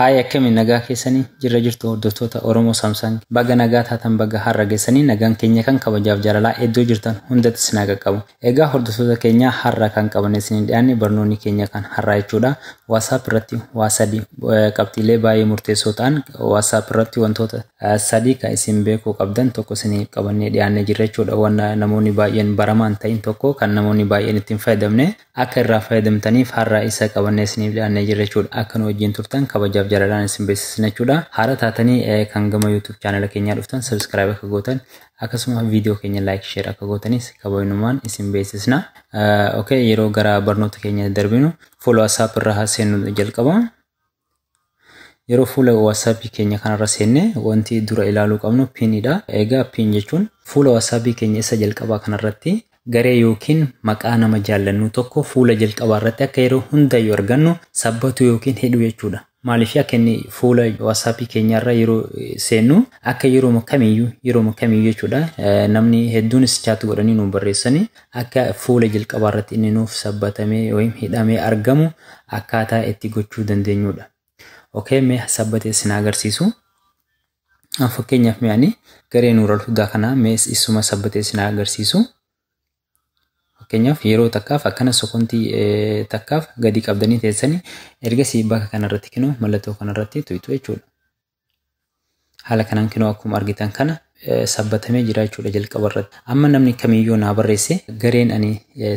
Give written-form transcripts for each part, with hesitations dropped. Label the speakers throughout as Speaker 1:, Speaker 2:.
Speaker 1: Haaya, akkamiin nagaa keessanii jirra jirtu hordoftoota Oromoo Samsung? Baga nagaa taatan, baga har'a geessanii. Nagaan keenya kan kabajaaf jaalalaa iddoo jirtan hundatti isin haa qaqqabu. Egaa hordoftoota keenya, har'a kan qabanne isin dhiyaanne barnoonni keenya kan har'aa jechuudha. WhatsApp irratti waa sadi, qabxiilee baay'ee murteessoo ta'an, WhatsApp irratti wantoota sadii kan isin beekuu qabdan tokko isin qabannee dhiyaannee jirra jechuudha. Wanna namoonni baay'een baramaan ta'in tokko, kan namoonni baay'een ittiin fayyadamne, akka irraa fayyadamtaniif har'a isa qabannee isiniif dhiyaannee jirra jechuudha. Akka nu wajjin turtan kabajaaf jaalalaan isin beeksisna jechuudha. Haala taatanii kan gama YouTube chaanala keenyaa dhuftan subscribe akka gootan, akkasuma viidiyoo keenya like, share akka gootanis kabajumaan isin beeksisna. Okay, yeroo gara barnoota keenya darbinu fuula WhatsApp irra seennu jalqaba. Yeroo fuula WhatsApp keenya kanarra seenne wanti dura ilaaluu qabnu pinidha. Egaa pin jechuun fuula WhatsApp keenya isa jalqabaa kanarratti garee yookiin maqaa nama jaallannu tokko fuula jalqabaa irratti akka yeroo hundayyuu argannu sabbatu yookiin hidhu jechuudha. Maaliif akka inni fuula WhatsApp keenyarra yeroo seennu akka yeroo kamiyyuu jechuudha. Namni hedduunis chat godhanii nu barreessanii akka fuula jalqabaa irratti inni nuuf sabbatamee yookiin hidhamee argamu akkaataa itti gochuu dandeenyudha. Okay, mee sabbatee isin agarsiisu. Fakkeenyaaf mee ani garee Nuural Hudaa kana mee isuma sabbatee isin agarsiisu. Fakkeenyaaf yeroo takkaaf akkana sekoontii takkaaf gadi qabdanii teessanii, ergasii bakka kanarratti kinoo mallattoo kanarratti tuqxu jechuudha. Haala kanaan kinoo akkuma argitan kana sabbatamee jira jechuudha jalqaba irratti. Amma namni kamiyyuu naa barreesse gareen ani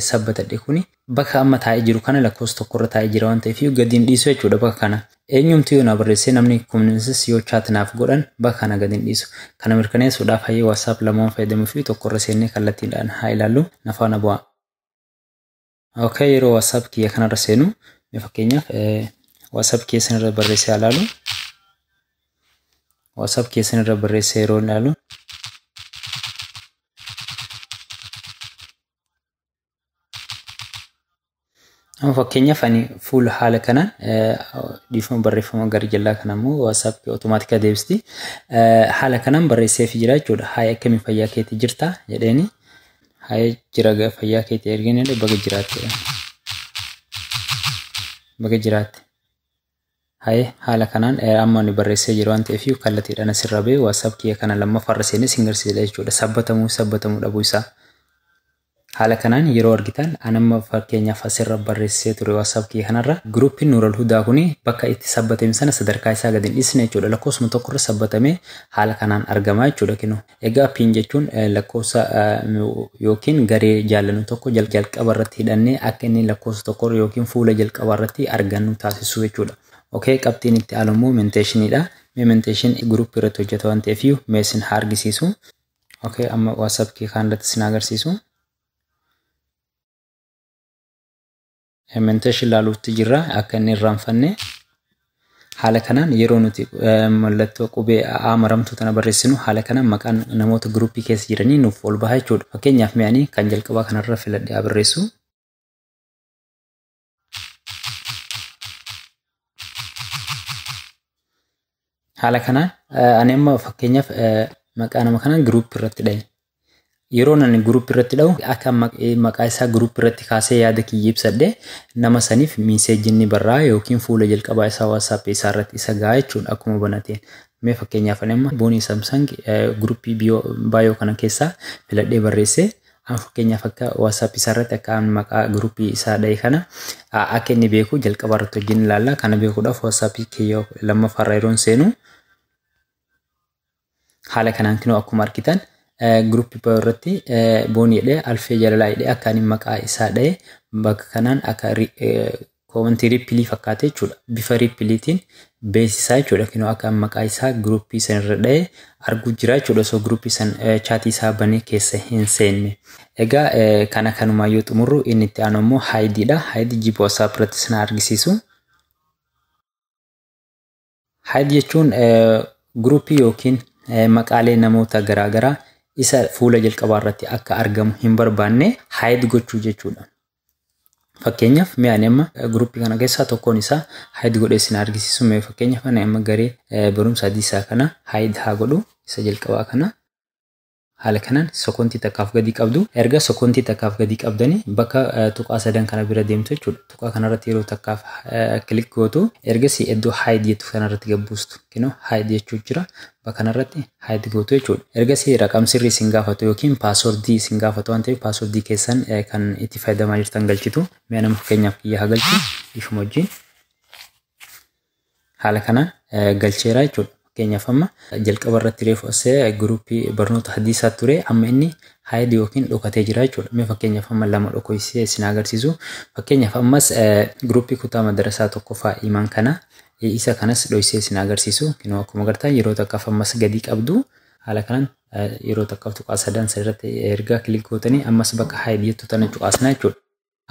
Speaker 1: sabbatadhe kuni bakka amma taa'ee jiru kana lakkoofsa tokkorra taa'ee jira waan ta'eef gadi hin dhiisu jechuudha bakka kana. Eenyumti yoo naa barreesse, namni kunis yoo chat naaf godhan bakka kana gadi hin dhiisu. Kana mirkaneessuudhaaf hayyee WhatsApp lamaan fayyadamuu fi tokkorra seennee kallattiidhaan haa ilaallu, na faana bu'aa. Okay, yeroo WhatsApp kiyya kanarra seenu, fakkeenyaaf WhatsApp keessan irra barreessee haa ilaalu. WhatsApp keessan irra barreessee yeroo ilaalu, amma fakkeenyaaf ani fuula haala kanaan, dhiifama, barreeffama gara jalaa kana immoo WhatsApp automaatika deebisti. Haala kanaan barreesseef jira jechuudha. "Haaya, akkamii, fayyaa keetii jirta?" jedheeni. "Haaya, jira, fayyaa keetii" ergeen, "Baga jiraatte. Baga jiraatte." Haye, haala kanaan amma ani barreessee jiru waan ta'eef kallattiidhaan asirra ba'ee WhatsApp kiyya kana lammaffaarra seenee sin garsiisa jechuudha. Sabbatamuu sabbatamuu dhabuu isaa. Haala kanaan yeroo argitan, an amma fakkeenyaaf asirra barreessee ture WhatsApp kiyya kanarra, giruuppiin Nuural Hudaa kuni bakka itti sabbatame sana sadarkaa isaa gadi hin dhiisne jechuudha. Lakkoofsuma tokkorra sabbatamee haala kanaan argama jechuudha kinoo. Egaa pin jechuun lakkoofsa yookiin garee jaallannu tokko jalqaba irratti hidhannee akka inni lakkoofsa tokkorra yookiin fuula jalqaba irratti argannu taasisuu jechuudha. Okay, qabxiin itti aanu immoo mentioniidha. Mee mention giruuppii irratti hojjeta waan ta'eef mee isin haa argisiisu. Okay, amma WhatsApp kiyya kan irratti isin agarsiisu. Mention ilaaluutti jirra akka inni irraanfanne. Haala kanaan yeroo nuti mallattoo qubee A maramtuu tana barreessinu, haala kanaan maqaan namoota giruuppii keessa jiranii nuuf ol baha jechuudha. Fakkeenyaaf mee ani kan jalqabaa kanarra filadhee haa barreessu. Haala kanaan ani amma fakkeenyaaf maqaa nama kanaan giruuppii irratti dhahe. Yeroo ani giruuppii irratti dhahu akka maqaa isaa giruuppii irratti kaasee yaada kiyya ibsadhe nama saniif messageiin ni barraa yookiin fuula jalqabaa isaa WhatsApp isaa irratti isa gahaa jechuudha akkuma banateen. Mee fakkeenyaaf ani amma Boonii Samsung giruuppii baayoo kana keessaa filadhee barreessee, amma fakkeenyaaf akka WhatsApp isaa irratti akka maqaa giruuppii isaa dhahe kana akka inni beeku jalqaba irratti wajjin ilaalla. Kana beekuudhaaf WhatsApp kiyya lammaffaarra yeroon seenu, haala kanaan kinoo akkuma argitan giruuppii baayoo irratti Boonii jedhee, Alfee Jaalalaa jedhee akka inni maqaa isaa dhahe bakka kanaan akka commentii reply fakkaate jechuudha. Bifa replyitiin beeksisaa jechuudha. Kinoo akka maqaa isaa giruuppii san irra dhahe arguu jira jechuudha osoo giruuppii san chatii isaa banee keessa hin seenne. Egaa kana kanumaa yoo xumurru, inni itti aanu immoo hideiidha. Hide jiba WhatsApp irratti isin argisiisu. Hide jechuun giruuppii yookiin maqaalee namoota garaagaraa isa fuula jalqabaa irratti akka argamu hin barbaanne hide gochuu jechuudha. Fakkeenyaaf mee ani amma giruuppii kana keessaa tokkoon isaa hide godhee isin argisiisu. Mee fakkeenyaaf ani amma garee barumsa hadiisaa kana hide haa godhu, isa jalqabaa kana. Haala kanaan sekoontii takkaaf gadi qabdu. Erga sekoontii takkaaf gadi qabdanii bakka tuqaa sadan kana bira deemtu jechuudha. Tuqaa kanarratti yeroo takkaaf click gootu, ergasii iddoo hide jettu kanarratti gabbuustu. Kinoo hide jechuu jira. Bakka kanarratti hide gootu jechuudha. Ergasii raqam sirrii isin gaafatu yookiin paaswordii isin gaafatu waan ta'eef, paaswordii keessan kan itti fayyadamaa jirtan galchitu. Mi'a nama fakkeenyaaf kiyya haa galchu ifuma wajjin. Haala kanaan galcheera jechuudha. Fakkeenyaaf amma jalqaba irratti reefu asee guruppii barnoota hadiisaa ture, amma inni hide yookiin dhokatee jira jechuudha. Mee fakkeenyaaf amma lama dhokoysee isin agarsiisu. Fakkeenyaaf ammas guruppii kutaa madarasaa tokkoffaa imaan kana, isa kanas dhoysee isin agarsiisu. Kinoo akkuma agartan yeroo takkaaf ammas gadi qabdu. Haala kanaan yeroo takkaaf tuqaa sadan irratti erga click gootanii, ammas bakka hide jettu tana cuqaasna jechuudha.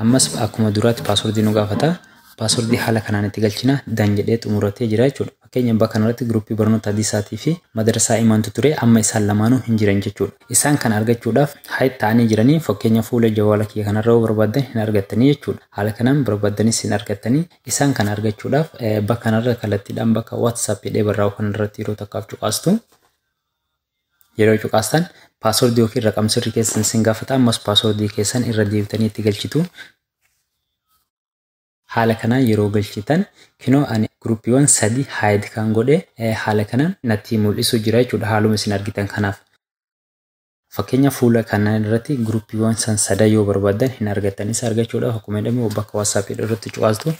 Speaker 1: Ammas akkuma duraatti paaswordii nu gaafata. Paaswordii haala kanaan itti galchina, done jedhee xumuratee jira jechuudha. Fakkeenya bakka kanarratti guruppii barnoota hadiisaatii fi madarasaa imaantu ture, amma isaan lamaanuu hin jiran jechuudha. Isaan kana argachuudhaaf hide ta'anii jiranii, fakkeenya fuula jawaala kiyya kanarra yoo barbaaddan hin argattanii jechuudha. Haala kanaan barbaaddanis hin argattanii. Isaan kana argachuudhaaf bakka kanarra kallattiidhaan bakka WhatsApp jedhee barraa'u kanarratti yeroo takkaaf cuqaastu. Yeroo cuqaastan paaswordii yookiin raqam sirrii keessan isin gaafata, ammas paaswordii keessan irra deebitanii itti galchitu. Haala kanaan yeroo galchitan, kinoo ani guruppiiwwan sadi hide kan godhe haala kanaan natti mul'isu jira jechuudha, haaluma isin argitan kanaaf. Fakkeenya fuula kana irratti guruppiiwwan san sadan yoo barbaaddan hin argattan. Isa argachuudhaaf akkuma jedhamu bakka WhatsApp irratti cuqaastu.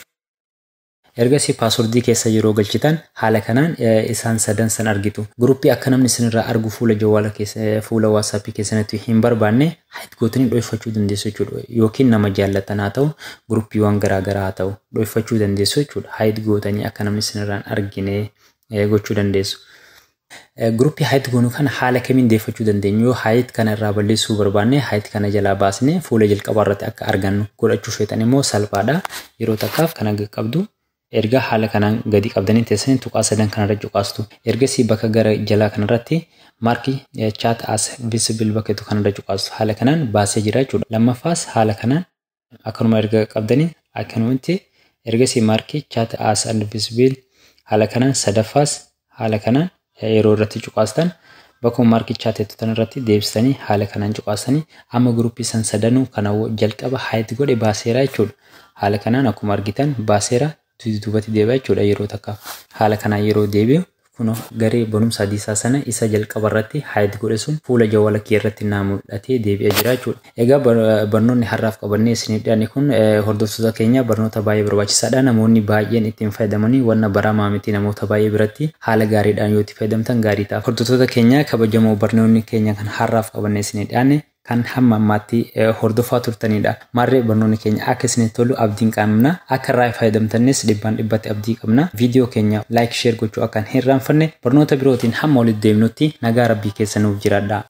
Speaker 1: Ergasii paaswordii keessa yeroo galchitan haala kanaan isaan sadan san argitu. Guruppii akka namni isinirraa argu fuula jawaala keessa, fuula WhatsApp keessanitti hin barbaanne hide gootanii dho'ifachuu dandeessu jechuudha. Yookiin nama jaallatan haa ta'u, guruppiiwwan garaagaraa haa ta'u, dho'ifachuu dandeessu jechuudha. Hide gootanii akka namni isinirraa hin argine gochuu dandeessu. Guruppii hide goonuu kana haala kamiin deeffachuu dandeenyu? Yoo hide kana irraa balleessuu barbaanne, hide kana jalaa baasnee fuula jalqabaa irratti akka argannu godhachuu feetan immoo salphaadha. Yeroo takkaaf kana qabdu. Erga haala kanaan gadi qabdanii teessanii tuqaa sadan kanarra cuqaastu. Ergasii bakka gara jalaa kanarratti mark chat as visible bakka jettu kanarra cuqaastu. Haala kanaan baasee jira jechuudha. Lammaffaas haala kanaan akkanuma erga qabdanii akkanumatti ergasii mark chat as invisible, haala kanaan sadaffaas haala kanaan yeroo irratti cuqaastan, bakkuma mark chat jettu tanarratti deebistanii haala kanaan cuqaastanii, amma guruppii san sadanuu kana jalqaba hide godhe baaseera jechuudha. Haala kanaan akkuma argitan baaseera, duubatti deebi'a jechuudha yeroo takkaaf. Haala kanaan yeroo deebi'u, kunoo garee barumsa hadiisaa sana isa jalqaba irratti hide godhe sun fuula jawwaala kiyya irratti naa mul'atee deebi'ee jira jechuudha. Egaa barnoonni har'aaf qabannee isiniif dhiyaanne kun, hordoftoota keenya, barnoota baay'ee barbaachisaadha. Namoonni baay'een ittiin fayyadamanii wanna baramaa miti, namoota baay'ee biratti haala gaariidhaan yoo itti fayyadamtan gaarii ta'a. Hordoftoota keenya kabajamoo, barnoonni keenya kan har'aaf qabannee isiniif dhiyaanne kan hamma ammaatti hordofaa turtanidha. Maarree barnoonni keenya akka isinitti tolu abdiin qabna. Akka irraa fayyadamtanis dhibbaan dhibbatti abdii qabna. Viidiyoo keenya like, share gochuu akka hin irraanfanne. Barnoota birootiin hamma walitti deemnutti nagaa rabbii keessa nuuf jiraadha.